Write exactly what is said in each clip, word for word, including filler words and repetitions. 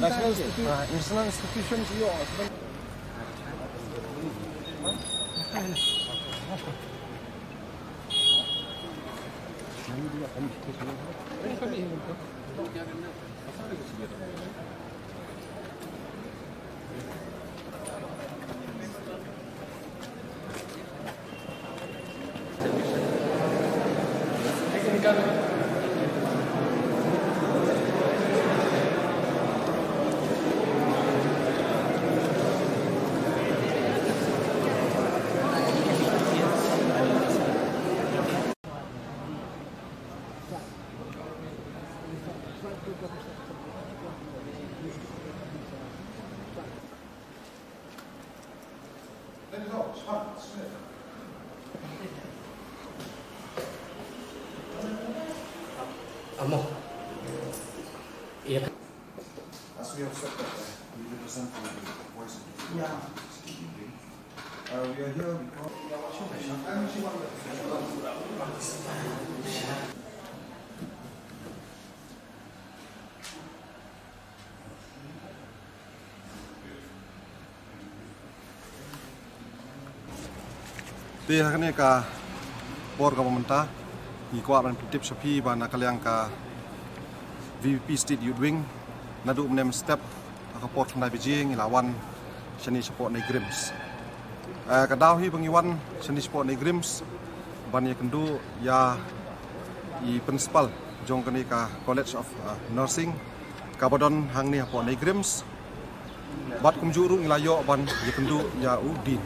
National institutions, Amo. Iya. As we have said that, uh, we represent the voice of the people. Yeah. Uh, we are here because Te ha kane ka por kaba mynta ngi kwah ban pyntip sha phi ba na ka liang ka V P P State Youth Wing naduh mynne mynstep ha ka por khyndai baje ngi la wan shane shapoh NEIGRIHMS. Eh, ka daw hi ba ngi wan shane shapoh NEIGRIHMS ban ïakynduh ïa i principal jong kane ka College of, eh, Nursing kaba don hangne hapoh NEIGRIHMS. Bad kumjuh ruh ngi la ïoh ban ïakynduh ïa u Dean.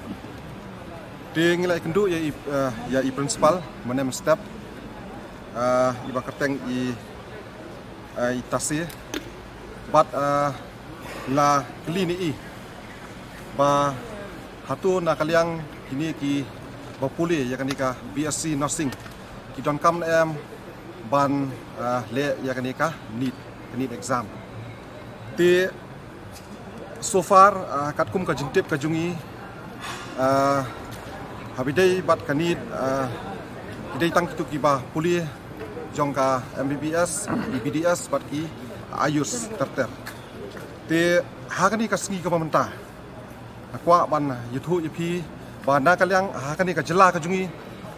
Te ngi la ïakynduh ïa i, eh, ïa i principal mynne mynstep, eh, iba kyrteng i, eh, i Tase. Bad, eh, la kylli na i ba hato na ka liang kine kiba pule ïa kane ka B S C Nursing ki donkam ne em ban, eh, leh ïa kane ka NEET, ka NEET exam. Te so far, ah, katkum ka jingtip ka jong ngi, ah, haba ïadei bad ka NEET, ah, ki dei tang kito kiba pule jong ka M B B S, ki B D S bad ki AYUSH ter ter. Te ha kane ka sngi kaba mynta nga kwah ban ïathuh ïa phi ba na ka liang ha kane ka jylla ka jong ngi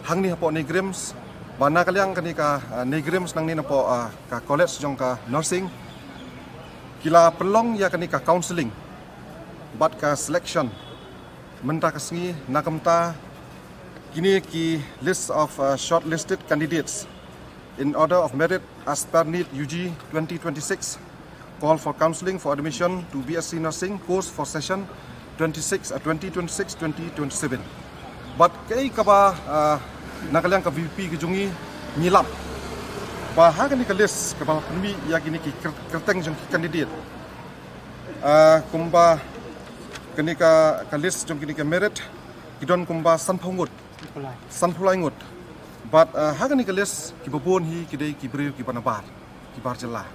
hangne hapoh NEIGRIHMS, ba na ka liang kane ka, ah, NEIGRIHMS nangne napoh, ah, ka college jong ka nursing ki la pynlong ïa kane ka counselling bad ka selection mynta ka sngi. Na ka bynta kine ki list of, uh, shortlisted candidates in order of merit as per NEET U G twenty twenty-six call for counselling for admission to B S C Nursing course for session twenty-six, uh, twenty twenty-six twenty twenty-seven. Bad kaei kaba, uh, na ka liang ka V P P ka jong ngi ngi lap ba ha kane ka list kaba pynmih ïa kine ki kyr-, kyrteng jong ki candidate, ah, kumba kane ka, ka list jong kine ka merit ki don kumba sanphew ngut. Sanphew lai ngut. Bad, ah, ha kane ka list kiba bun hi ki dei ki briew kiba nabar, ki bar jylla.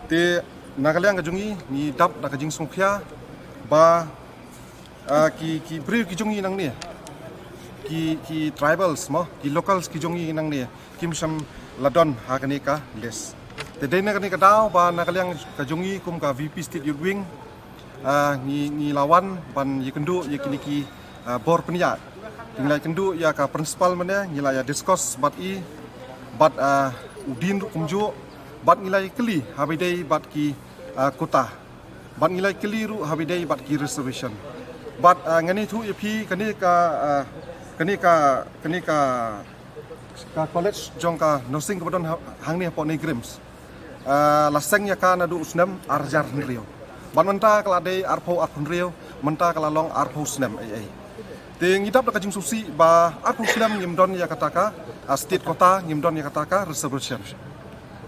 Te na ka liang ka jong ngi ngi dap da ka jingsngewkhia ba, ah, ki, ki briew ki jong ngi nangne, ki, ki tribals mo, ki locals ki jong ngi nangne kim shym la don ha kane ka list. Te dei na kane ka daw ba na ka liang ka jong ngi kum ka V P P State Youth Wing, ah, ngi, ngi la wan ban ïakynduh ïa kine ki, ah, bor pynïaid. Ngi la ïakynduh ïa ka principal mynne, ngi la ïa discuss bad i, bad, ah, u Dean ruh kumjuh, bad ngi la ïakylli haba ïadei bad ki, ah, quota. Bad ngi la ïakylli ruh haba ïadei bad ki reservation. Bad, ah, ngan ïathuh ïa phi kane ka, ah, kane ka, kane ka, ka college jong ka nursing kaba don ha-, hangne hapoh NEIGRIHMS. Ah, la seng ïa ka naduh u snem ar hajar hynriew. Bad mynta ka la dei arphew arphew hynriew, mynta ka la long arphew snem ei ei. Te ngi dap da ka jingsngewsih ba arphew snem ngim don ïa kata ka, ah, state quota, ngim don ïa kata ka reservation.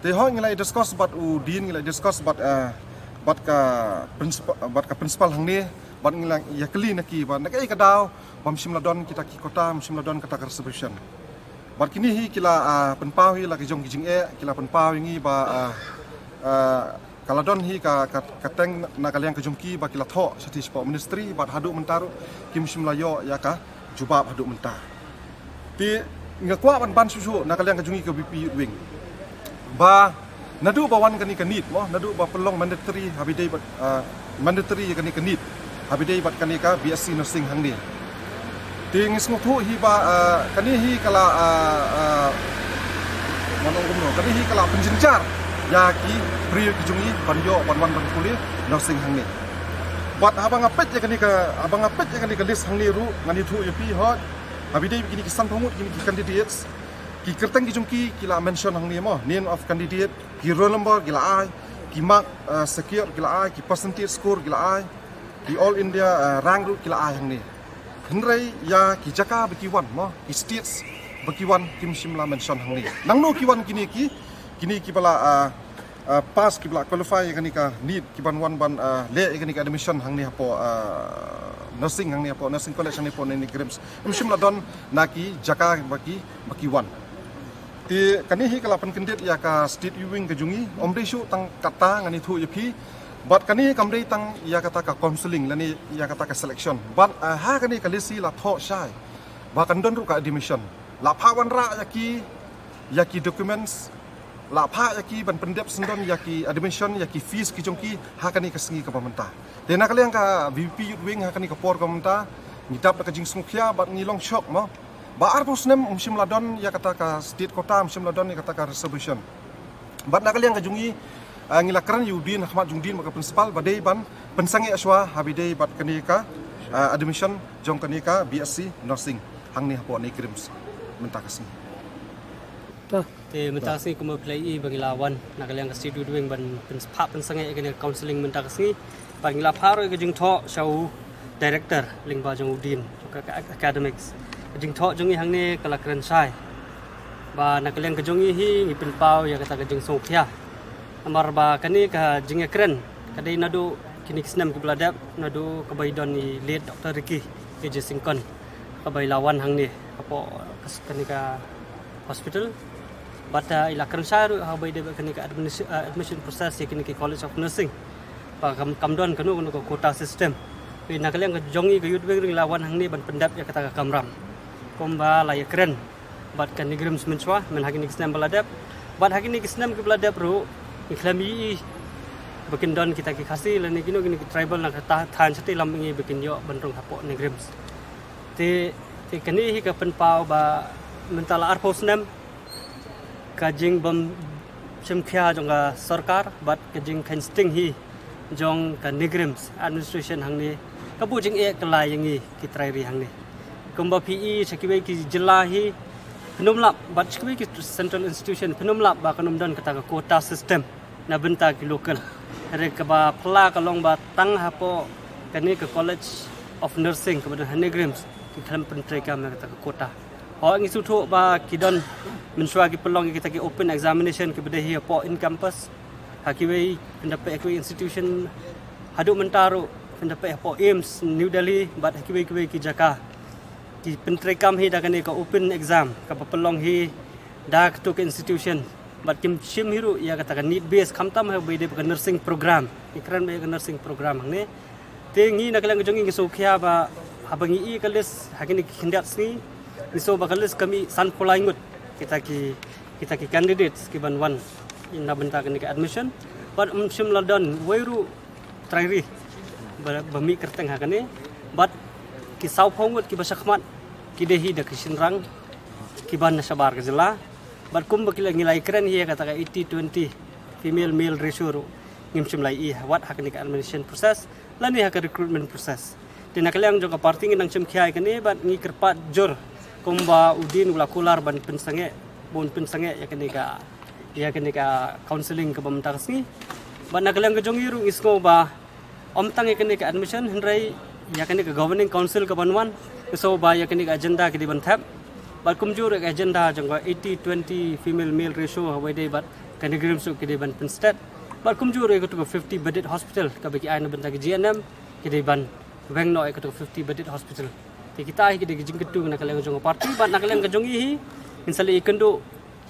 Te hooid ngi la discuss bad u Dean, ngi la discuss bad, ah, bad ka principal, bad ka principal hangne, bad ngi la ïakylli na ki ba na kaei ka daw bym shym la don kita ki quota, bym shym la don kata ka reservation. Bad kine hi ki la, ah, pynpaw hi la ki jong ki jingeh, ki la pynpaw ïa ngi ba, ah, ah, ka la don hi ka, ka, ka teng na ka liang ka jong ki ba ki la thoh shatei shapoh ministry, bad haduh mynta ruh kim shym la ïoh ïa ka jubab haduh mynta. Te nga kwah ban ban shuh shuh na ka liang ka jong ngi ka V P Youth Wing. Ba naduh ba wan kane ka NEET mo, naduh ba pynlong mandatory ha ba ïadei bad, ah, mandatory ïa kane ka NEET ha ba ïadei bad kane ka BSc nursing hangne. Te ngi sngewthuh hi ba, ah, kane hi ka la, ah, ah, mano kumno, kane hi ka la pynjynjar ïa ki briew ki jong ngi ban ïoh ban wan ban pule nursing hangne. Bad haba nga peit ïa kane ka, haba nga peit ïa kane ka list hangne ruh, ngan ïathuh ïa phi hooid, ha ba ïadei bad kine ki sanphew ngut kine ki candidates, ki kyrteng ki jong ki ki la mention hangne mo, name of candidate, ki roll number ki la ai, ki mark, eh, secure ki la ai, ki percentage score ki la ai, ki All India, eh, rank ruh ki la ai hangne. Hynrei ïa ki jaka ba ki wan mo, ki states ba ki wan kim shym la mention hangne. Nangno ki wan kine ki, kine ki ba la, eh, eh, pass, ki ba la qualify ïa kane ka NEET, ki ban wan ban, eh, leh ïa kane ka admission hangne hapoh, eh, nursing hangne hapoh nursing college hangne hapoh NEIGRIHMS. Ym shym la don na ki jaka ba ki, ba ki wan. Te kane hi ka la pynkyndit ïa ka state youth wing ka jong ngi, ym dei shuh tang kata, ngan ïathuh ïa phi. Bad kane kam dei tang ïa kata ka counselling lane ïa kata ka selection. Bad, eh, ha kane ka list hi la thoh shai ba kan don ruh ka admission. La phah wanrah ïa ki, ïa ki documents, la phah ïa ki ban pyndep syndon ïa ki admission, ïa ki fees ki jong ki ha kane ka sngi kaba mynta. Te na ka liang ka VPP Youth Wing ha kane ka por kaba mynta ngi dap da ka jingsngewkhia bad ngi long shock mo. Ba arphew snem ym shym la don ïa kata ka state quota, ym shym la don ïa kata ka reservation. Bad na ka liang ka jong ngi, ah, ngi la kren ïa u Dean, ha khmat jong u Dean bad ka principal, ba dei ban pynsangeh shuwa ha ba ïadei bad kane ka, ah, admission jong kane ka BSc nursing hangne hapoh NEIGRIHMS mynta ka sngi. Te mynta ka sngi kumba phi la ïohi ba ngi la wan na ka liang ka state youth wing ban pyn-, phah pynsangeh ïa kane ka counselling mynta ka sngi. Bad ngi la phah ruh ïa ka jingthoh sha u director lyngba jong u Dean jong ka, ka academics. Ka jingthoh jong ngi hangne ka la kren shai ba na ka liang ka jong ngi hi ngi pynpaw ïa kata ka jingsngewkhia. Namar ba kane ka jingïakren ka dei naduh kine ki snem kiba la dep, naduh kaba ïadon i late Doctor Ricky A J Syngkon, kaba i la wan hangne hapoh ka s-, kane ka hospital. Bad, ah, i la kren shai ruh ha ba ïadei bad kane ka admis-, ah, admission process ïa kine ki College of Nursing. Ba kam, kam don kano kano ka quota system. Te na ka liang ka jong ngi ka youth wing ruh ngi la wan hangne ban pyndep ïa kata ka kamram kumba la ïakren bad ka NEIGRIHMS mynshuwa, myn ha kine ki snem ba la dep. Bad ha kine ki snem kiba la dep ruh ngi khlem ïohi ba kin don kita ki Khasi lane kino kino ki tribal na ka ta-, thaiñ shatei lam ngi ba kin ïoh ban rung hapoh NEIGRIHMS. Te, te kane hi ka pynpaw ba mynta la arphew snem ka jingbym shim khia jong ka sorkar bad ka jingkheiñ sting hi jong ka NEIGRIHMS administration hangne ka buh jingeh kylla ïa ngi ki trai ri hangne. Kumba phi i sha kiwei ki jylla hi phin ym lap, bad sha kiwei ki central institution phin ym lap ba kan ym don kata ka quota system na bynta ki local. Hynrei kaba phylla ka long ba tang hapoh kane ka College of Nursing kaba don ha NEIGRIHMS ki khlem pyntreikam ïa kata ka quota. Hooid, ngi sngewthuh ba ki don mynshuwa ki pynlong ïa kita ki open examination kiba dei hi hapoh in campus ha kiwei, phin da peit ha kiwei institution, haduh mynta ruh phin da peit hapoh AIIMS New Delhi bad ha kiwei kiwei ki jaka ki pyntreikam hi da kane ka open exam kaba pynlong hi da katu ka institution. Bad kim shim hi ruh ïa kata ka NEET base, khamtam ha ba ïadei bad ka nursing program, ngi kren ba ïa ka nursing program hangne. Te ngi na ka liang ka jong ngi ngi sngewkhia ba haba ngi i ka list ha kine ki khyndiat sngi, ngi sngew ba ka list ka mih sanphew lai ngut kita ki, kita ki candidates ki ban wan na bynta kane ka admission. Bad ym shym la don wei ruh trai ri ba, ba mih kyrteng ha kane. Bad ki sawphew ngut kiba shakhmat ki dei hi da ki shynrang kiba na shabar ka jylla. Bad kumba ki la, ngi la ïakren hi ïa kata ka eighty twenty female male ratio ruh ngim shym la ïohi wat ha kane ka admission process lane ha ka recruitment process. Te na ka liang jong ka party ngi nang shim khia ïa kane bad ngi kyrpad jur kumba u Dean u la kular ban pynsangeh, bun pynsangeh ïa kane ka, ïa kane ka counselling kaba mynta ka sngi. Bad na ka liang ka jong ngi ruh ngi sngew ba ym tang ïa kane ka admission hynrei ïa kane ka governing council ka ban wan, ngi sngew ba ïa kane ka agenda ka dei ban thep. Bad kumjuh ruh ka agenda jong ka eighty twenty female male ratio ha ba ïadei bad ka NEIGRIHMS ruh ka dei ban pynstet. Bad kumjuh ruh ïa katu ka fifty bedded hospital kaba ki ai na bynta ka GNM ka dei ban weng noh ïa katu ka fifty bedded hospital. Te kita hi ki dei ki jingkyntu na ka liang jong ka party bad na ka liang ka jong ngi hi ngin sa leit ïakynduh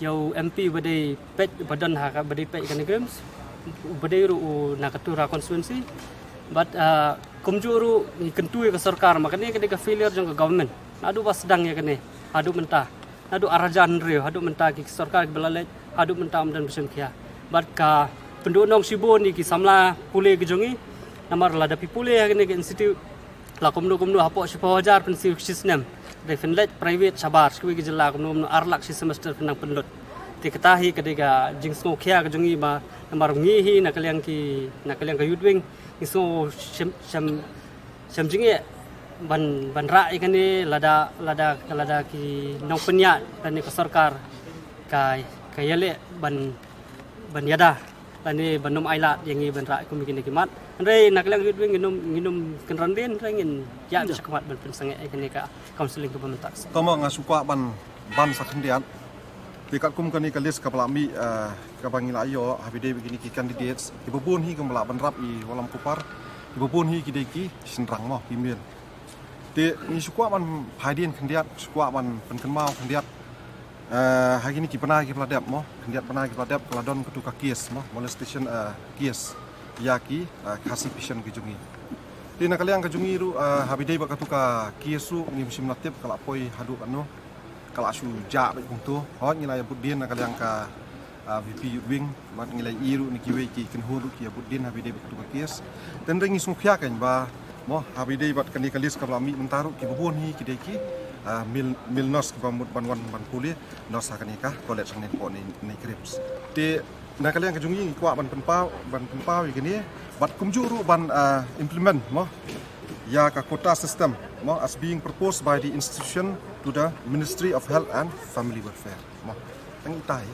ïa u MP ba dei peit, ba don ha ka, ba dei peit ka NEIGRIHMS, ba dei ruh u na ka Tura constituency. Bad, ah, kumjuh ruh ngi kyntu ïa ka sorkar, ma kane ka dei ka failure jong ka government. Naduh ba sdang ïa kane haduh mynta, naduh ar hajar hynriew haduh mynta ki sorkar kiba la leit Haduh mynta ym don ba shim khia. Bad ka pynduh nong shibun ïa ki samla pule ki jong ngi. Namar lada phi pule ha kane ka institute la kumno kumno hapoh shiphew hajar pynsiew shi snem. Dei phin leit private shabar sha kiwei ki jylla kumno kumno ar lak shi semester phin nang pynlut. Te kata hi ka dei ka jingsngewkhia ka jong ngi ba namar ngi hi na ka liang ki, na ka liang ka youth wing ngi sngew shem shem shem jingeh ban ban rah ïa kane lada lada lada ki nongpynïaid lane ka sorkar ka ka ïaleh ban ban ïada lane ban ym ailad ïa ngi ban rah kum kine ki mat. Hynrei na ka liang youth wing ngin ym ngin ym kynran dien, hynrei ngin ïaid shakhmat ban pynsangeh ïa kane ka counselling kaba mynta. Tang ba nga shu kwah ban ban sa khyndiat. Te katkum kane ka list kaba la mih, eh, kaba ngi la ïoh ha ba ïadei bad kine ki candidates kiba bun hi kumba la bynrap i Wallam Kupar, kiba bun hi ki dei ki shynrang mo, ki male. Te ngi shu kwah ban phai dien khyndiat, shu kwah ban pynkynmaw khyndiat, eh, ha kine ki bnai kiba la dep mo, khyndiat bnai kiba la dep ka la don katu ka case mo, molestation, eh, case ïa ki, eh, Khasi patient ki jong ngi. Te na ka liang ka jong ngi ruh, eh, ha ba ïadei bad katu ka case ruh ngim shym la tip ka la poi haduh katno. Ka la shu jah beit kumto. Hooid ngi la ïa bud dien na ka liang ka, ah, VP youth wing. Bad ngi la ïohi ruh na kiwei ki kynhun ruh ki ïa bud dien ha ba ïadei bad katu ka case. Te hynrei ngi sngewkhia kein ba mo ha ba ïadei bad kane ka list kaba la mih mynta ruh kiba bun hi ki dei ki, ah, male, male nurse kiba mut ban wan ban pule nurse ha kane ka college hangne hapoh NEI, NEI KRIMS. Te na ka liang ka jong ngi ngi kwah ban pynpaw, ban pynpaw ïa kane bad kumjuh ruh ban, ah, implement mo ïa ka quota system mo as being proposed by the institution to the Ministry of Health and Family Welfare mo. Tang ita hi.